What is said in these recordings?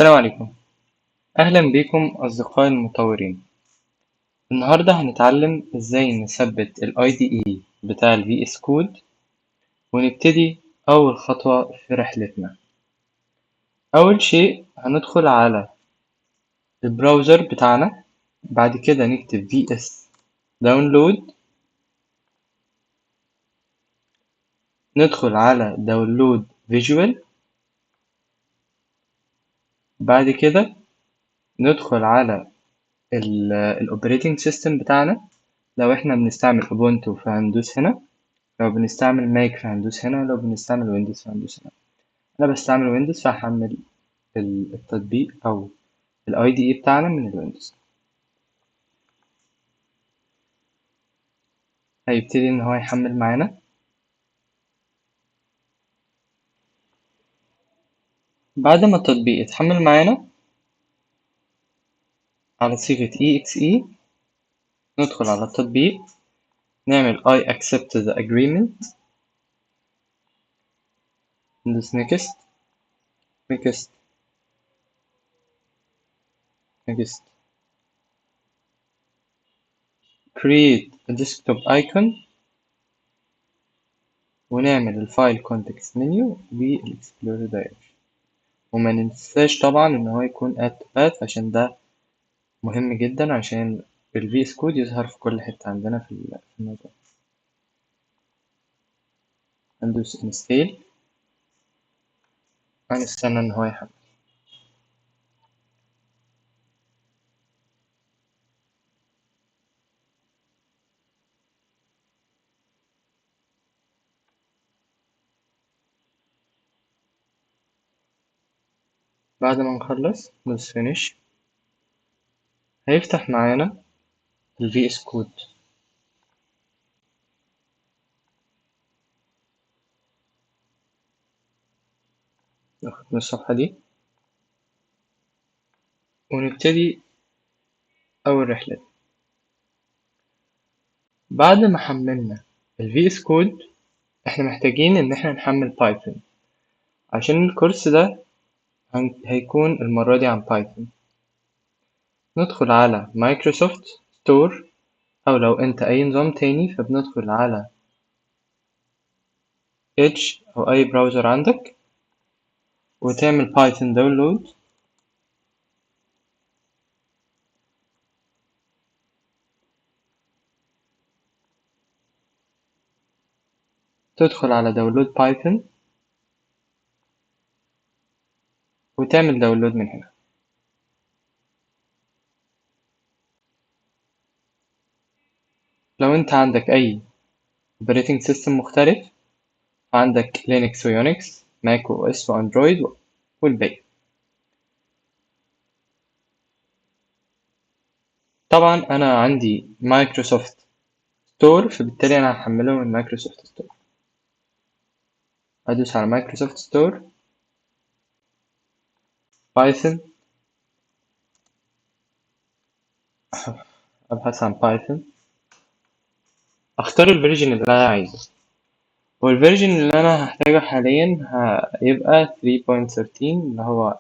السلام عليكم، أهلا بكم أصدقائي المطورين. النهاردة هنتعلم إزاي نثبت ال IDE بتاع ال VS Code ونبتدي أول خطوة في رحلتنا. أول شيء هندخل على ال browser بتاعنا، بعد كده نكتب VS Download، ندخل على Download Visual، بعد كده ندخل على ال Operating System بتاعنا. لو احنا بنستعمل Ubuntu فهندوس هنا، لو بنستعمل Mac فهندوس هنا، لو بنستعمل Windows فهندوس هنا. أنا بستعمل Windows فهحمل التطبيق أو ال IDE بتاعنا من ال Windows. هيبتدي إن هو يحمل معانا. بعد ما التطبيق يتحمل معانا على صيغة EXE، ندخل على التطبيق، نعمل I accept the agreement، ندوس next، next، next، create a desktop icon، ونعمل ال file context menu وال explorer directory. وما ننساش طبعا ان هو يكون add to path عشان ده مهم جدا عشان ال VS Code يظهر في كل حتة عندنا في الموضوع. هندوس install، هنستنى ان هو يحمل. بعد ما نخلص ندوس finish، هيفتح معانا ال VS Code. ناخد من الصفحة دي ونبتدي أول رحلة. بعد ما حملنا ال VS Code احنا محتاجين إن احنا نحمل Python عشان الكورس ده هيكون المرة دي عن Python. ندخل على Microsoft Store، أو لو أنت أي نظام تاني فبندخل على Edge أو أي browser عندك وتعمل Python download. تدخل على download Python وتعمل download من هنا. لو انت عندك اي operating system مختلف، عندك Linux و Unix، Mac OS و Android والباقي. طبعا انا عندي Microsoft Store، فبالتالي انا هحمله من Microsoft Store. ادوس على Microsoft Store، Python، ابحث عن Python، اختار ال version اللي انا عايزه، وال version اللي انا هحتاجه حاليا هيبقى 3.13 اللي هو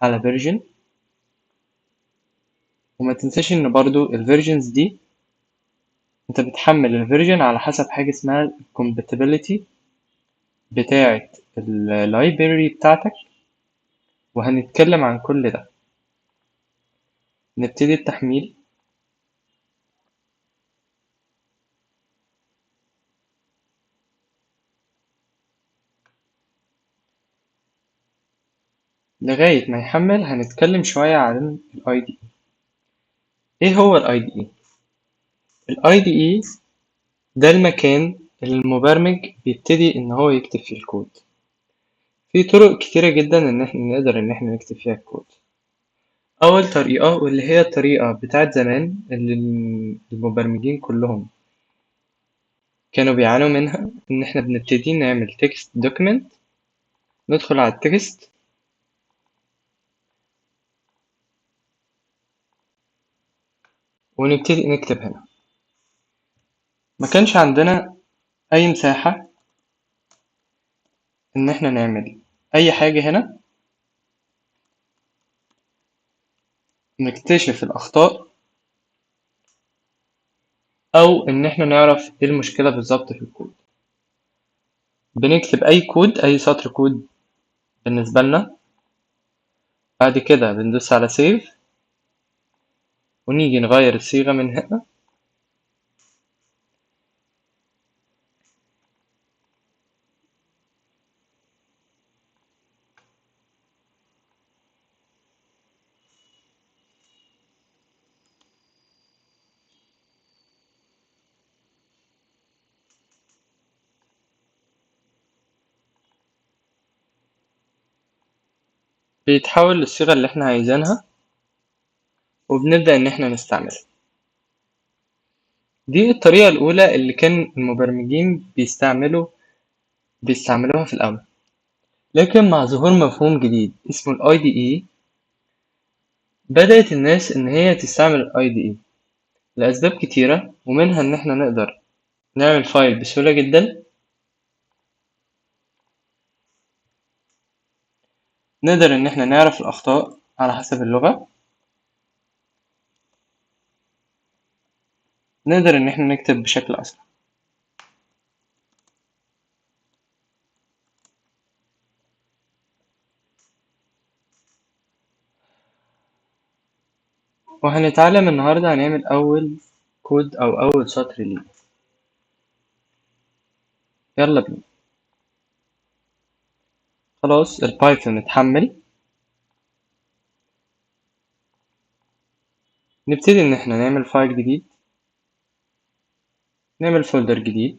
على version. وما تنساش ان برضو ال versions دي انت بتحمل ال version على حسب حاجة اسمها compatibility بتاعة ال library بتاعتك، وهنتكلم عن كل ده. نبتدي التحميل. لغاية ما يحمل هنتكلم شوية عن ال IDE. إيه هو ال IDE؟ ال IDE ده المكان اللي المبرمج بيبتدي إن هو يكتب فيه الكود. في طرق كتيرة جدا إن إحنا نقدر إن إحنا نكتب فيها الكود. أول طريقة واللي هي الطريقة بتاعت زمان اللي المبرمجين كلهم كانوا بيعانوا منها، إن إحنا بنبتدي نعمل text document، ندخل على التكست ونبتدي نكتب هنا. ما كانش عندنا أي مساحة إن إحنا نعمل أي حاجة هنا، نكتشف الأخطاء أو إن إحنا نعرف إيه المشكلة بالظبط في الكود. بنكتب أي كود، أي سطر كود بالنسبة لنا، بعد كده بندوس على save ونيجي نغير الصيغة من هنا. بيتحول للصيغة اللي احنا عايزينها وبنبدأ إن احنا نستعملها. دي الطريقة الأولى اللي كان المبرمجين بيستعملوها في الأول، لكن مع ظهور مفهوم جديد اسمه ال IDE بدأت الناس إن هي تستعمل ال IDE لأسباب كتيرة، ومنها إن احنا نقدر نعمل file بسهولة جدا، نقدر إن احنا نعرف الأخطاء على حسب اللغة، نقدر إن احنا نكتب بشكل أسرع. وهنتعلم النهاردة هنعمل أول كود أو أول سطر ليه. يلا بينا. خلاص ال Python اتحمل، نبتدي إن احنا نعمل file جديد، نعمل folder جديد،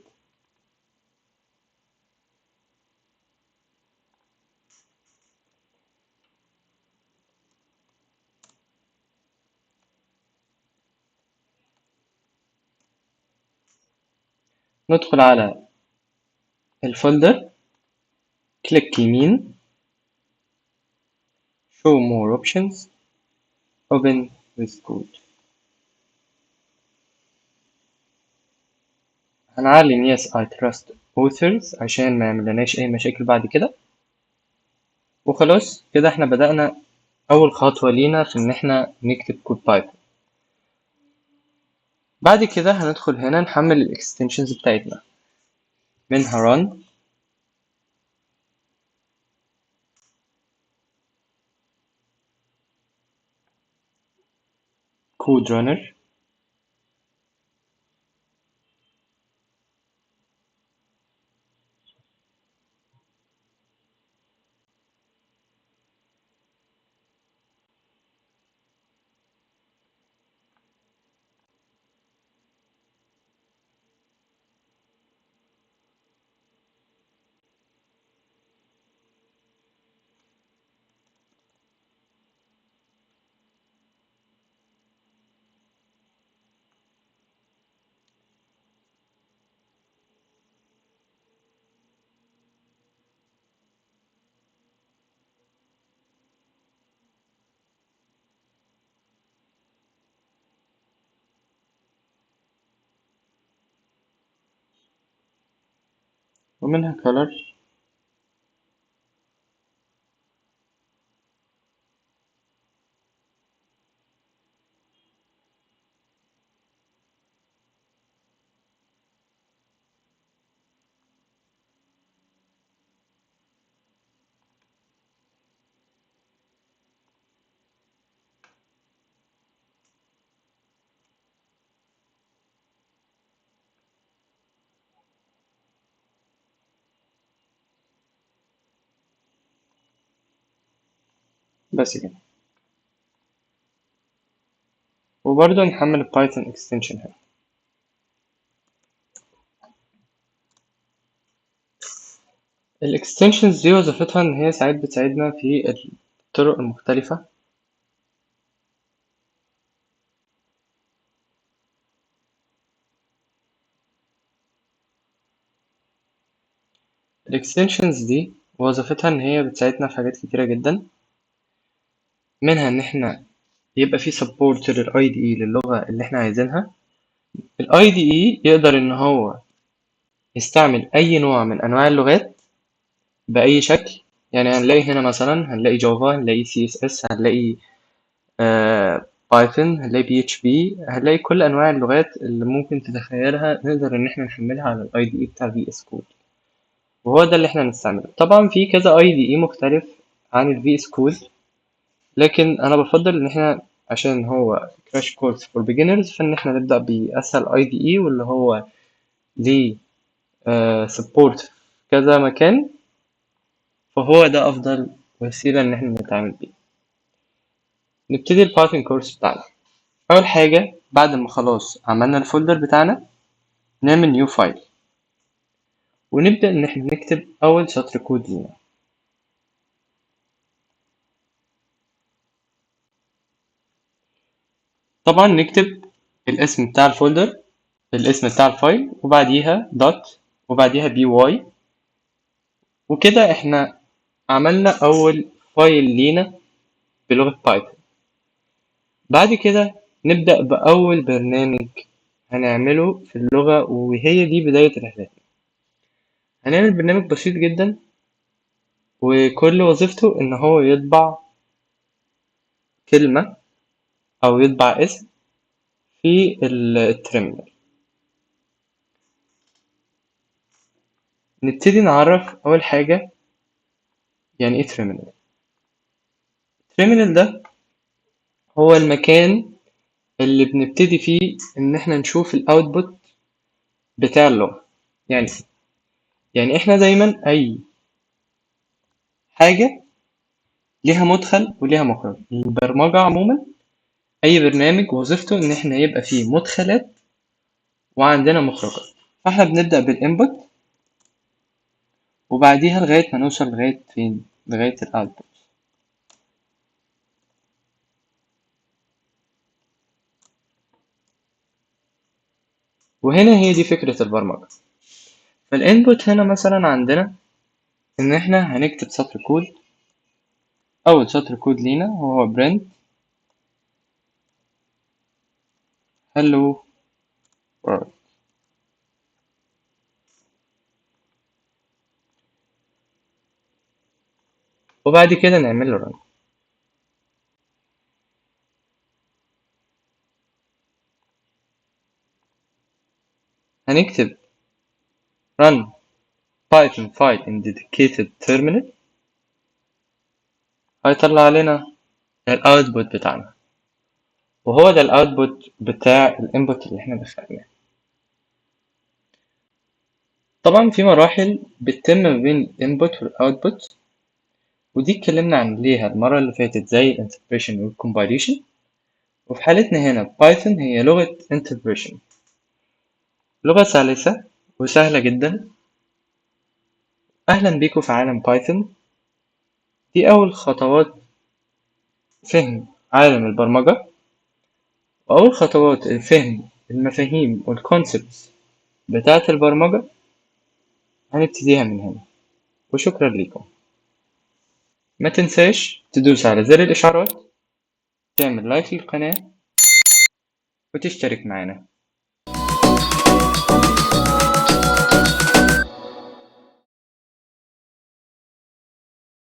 ندخل على ال folder، click يمين، show more options، open with code. هنعلم yes I trust authors عشان ما يعملناش أي مشاكل بعد كده. وخلاص كده احنا بدأنا أول خطوة لينا في إن احنا نكتب كود Python. بعد كده هندخل هنا نحمل ال extensions بتاعتنا، منها run، code runner، ومنها color، بس كده. وبرضه نحمل Python extension هنا. ال extensions دي وظيفتها إن هي ساعات بتساعدنا في الطرق المختلفة. ال extensions دي وظيفتها إن هي بتساعدنا في حاجات كتيرة جدا، منها إن إحنا يبقى في support لل IDE للغة اللي إحنا عايزينها. ال IDE يقدر إن هو يستعمل أي نوع من أنواع اللغات بأي شكل. هنلاقي هنا مثلا، هنلاقي Java، هنلاقي CSS، هنلاقي Python، هنلاقي PHP، هنلاقي كل انواع اللغات اللي ممكن تتخيلها نقدر ان احنا نحملها على ال IDE بتاع VS Code، وهو ده اللي احنا هنستعمله. طبعا في كذا IDE مختلف عن ال VS Code، لكن انا بفضل ان احنا عشان هو crash course for beginners فان احنا نبدا باسهل IDE واللي هو ليه support في كذا مكان، فهو ده افضل وسيله ان احنا نتعامل بيه. نبتدي ال Python course بتاعنا. اول حاجه بعد ما خلاص عملنا ال folder بتاعنا نعمل new file ونبدا ان احنا نكتب اول سطر كود لينا. طبعا نكتب الاسم بتاع ال folder، الاسم بتاع ال file، وبعديها dot وبعديها py، وكده احنا عملنا اول file لينا بلغة Python. بعد كده نبدأ بأول برنامج هنعمله في اللغة، وهي دي بداية رحلتنا. هنعمل برنامج بسيط جدا وكل وظيفته إن هو يطبع كلمة أو يطبع اسم في ال terminal. نبتدي نعرف أول حاجة يعني إيه terminal. ال terminal ده هو المكان اللي بنبتدي فيه إن إحنا نشوف ال output بتاع اللغة. يعني إحنا دايما أي حاجة ليها مدخل وليها مخرج. البرمجة عموما أي برنامج وظيفته إن إحنا يبقى فيه مدخلات وعندنا مخرجات. فإحنا بنبدأ بال input وبعديها لغاية ما نوصل لغاية فين؟ لغاية ال output. وهنا هي دي فكرة البرمجة. فال input هنا مثلا عندنا إن إحنا هنكتب سطر كود. أول سطر كود لينا هو print hello world. وبعد كده نعمل له run. هنكتب run python file in dedicated terminal، هيطلع لنا ال output بتاعنا، وهو ده ال output بتاع ال input اللي احنا دخلناه. طبعا في مراحل بتتم ما بين ال input وال output، ودي اتكلمنا عن ليها المرة اللي فاتت زي ال interpretation وال compilation. وفي حالتنا هنا Python هي لغة interpretation، لغة سلسة وسهلة جدا. أهلا بيكم في عالم Python. دي أول خطوات فهم عالم البرمجة، وأول خطوات فهم المفاهيم وال concepts بتاعة البرمجة هنبتديها من هنا. وشكرا لكم. ما تنساش تدوس على زر الإشعارات، تعمل like للقناة، وتشترك معنا.